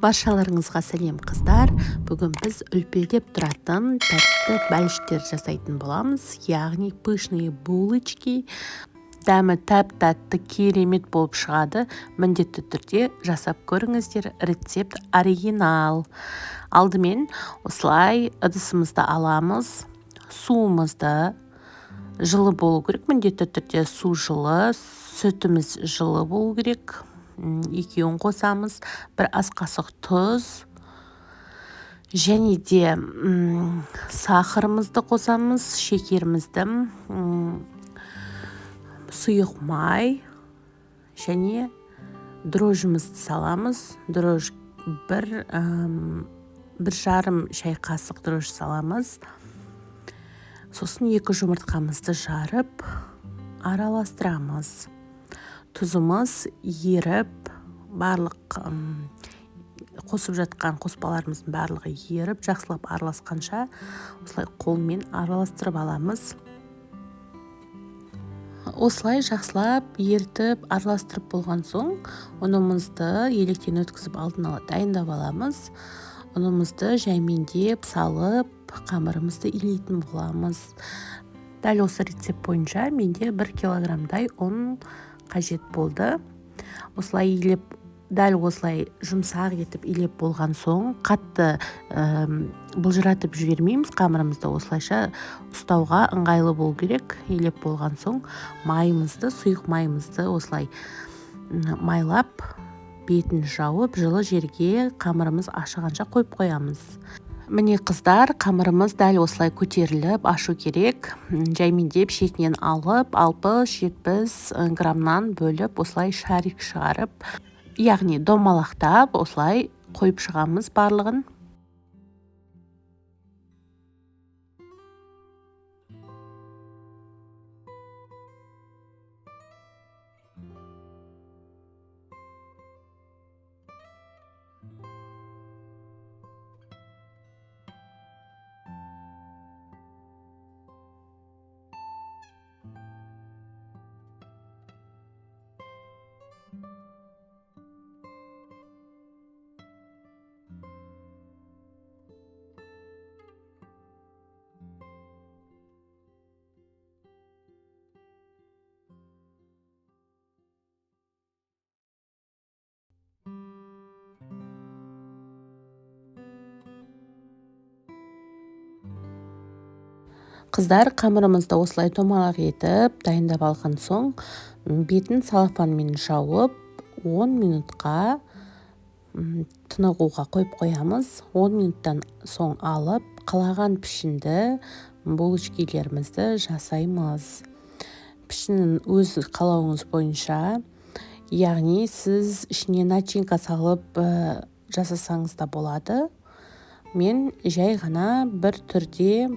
Баршаларыңызға сәлем, қыздар! Бүгін біз үлпілдеп тұратын тәтті бәліштер жасайтын боламыз, яғни пышные булочки. Дәмі тәп тәтті, керемет болып шығады. Міндетті түрде жасап көріңіздер, рецепт оригинал. Алдымен осылай ыдысымызды аламыз. Суымызды жылы болу керек, міндетті түрде су жылы, сүтіміз жылы болу керек. Екеуін қосамыз, бір ас қасық тұз және де сахарымызды қосамыз, шекерімізді, сұйық май және дрожжімізді саламыз. Дрожж 1,5 шай қасық дрожж саламыз. Сосын 2 жұмыртқамызды жарып араластырамыз. Тұзымыз еріп, барлық қосып жатқан қоспаларымыздың барлығы еріп, жақсылап араласқанша осылай қолмен араластырып аламыз. Осылай жақсылап ертіп араластырып болған соң, ұнымызды електен өткізіп алдын ала дайындап аламыз. Ұнымызды жаймендеп салып, қамырымызды илейтін боламыз. Дәл осы рецепт бойынша менде 1 килограммдай ұн қажет болды. Осылай илеп, дәл осылай жұмсақ етіп илеп болған соң, қатты былжыратып жібермейміз қамырымызды, осылайша ұстауға ыңғайлы болу керек. Илеп болған соң майымызды, сұйық майымызды осылай майлап, бетін жауып, жылы жерге қамырымыз ашығанша қойып қоямыз. Міне, қыздар, қамырымыз дәл осылай көтеріліп ашу керек. Жаймендеп шетінен алып, 60-70 граммнан бөліп, осылай шарик шығарып, яғни домалақтап, осылай қойып шығамыз барлығын. Қыздар, қамырымызды осылай домалақ етіп дайындап алған соң, бетін целлофанмен жауып, 10 минутқа тынығуға қойып қоямыз. 10 минуттан соң алып, қалаған пішінді булочкилерімізді жасаймыз. Пішінін өз қалауыңыз бойынша, яғни сіз ішіне начинка салып жасасаңыз да болады. Мен жай ғана бір түрде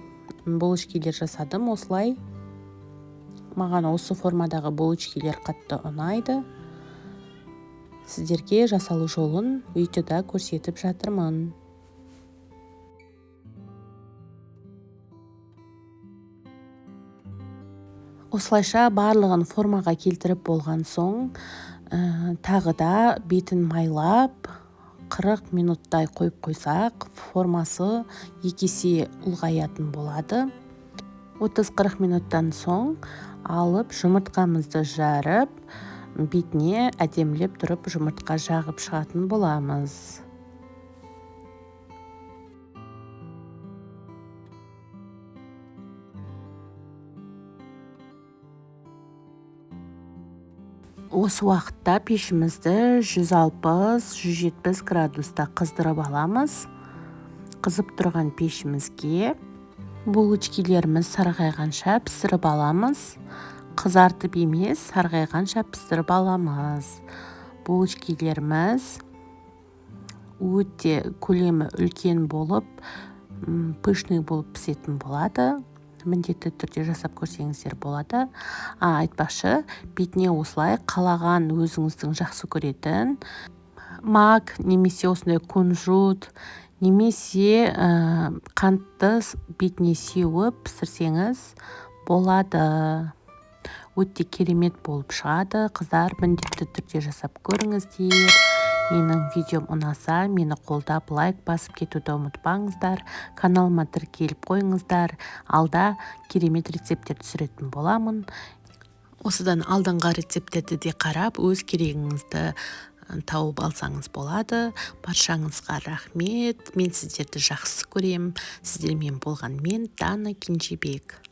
булочкилер жасадым осылай. Маған осы формадағы булочкилер қатты ұнайды. Сіздерге жасалу жолын видеода көрсетіп жатырмын. Осылайша барлығын формаға келтіріп болған соң, тағы да бетін майлап, 40 минуттай қойып қойсақ, формасы екі есе ұлғаятын болады. 30-40 минуттан соң алып, жұмыртқамызды жарып, бетіне әдемілеп тұрып жұмыртқа жағып шығатын боламыз. Осы уақытта пешімізді 160-170 градуста қыздырып аламыз. Қызып тұрған пешімізге булочкилеріміз сарғайғанша пісіріп аламыз. Қызартып емес, сарғайғанша пісіріп аламыз. Булочкилеріміз өте көлемі үлкен болып, пышный болып пісетін болады. Міндетті түрде жасап көрсеңіздер болады. Айтпақшы, бетіне осылай қалаған өзіңіздің жақсы көретін мак немесе осындай кунжут немесе қантты бетіне сеуіп пісірсеңіз болады. Өте керемет болып шығады. Қыздар, міндетті түрде жасап көріңіздер. Менің видеом ұнаса, мені қолдап, лайк басып кетуді ұмытпаңыздар. Каналыма тіркеліп қойыңыздар. Алда керемет рецепттер түсіретін боламын. Осыдан алдыңғы рецепттерді де қарап, өз керегіңізді тауып алсаңыз болады. Баршаңызға рахмет. Мен сіздерді жақсы көремін. Сіздермен болған мен, Дана Кенжебек.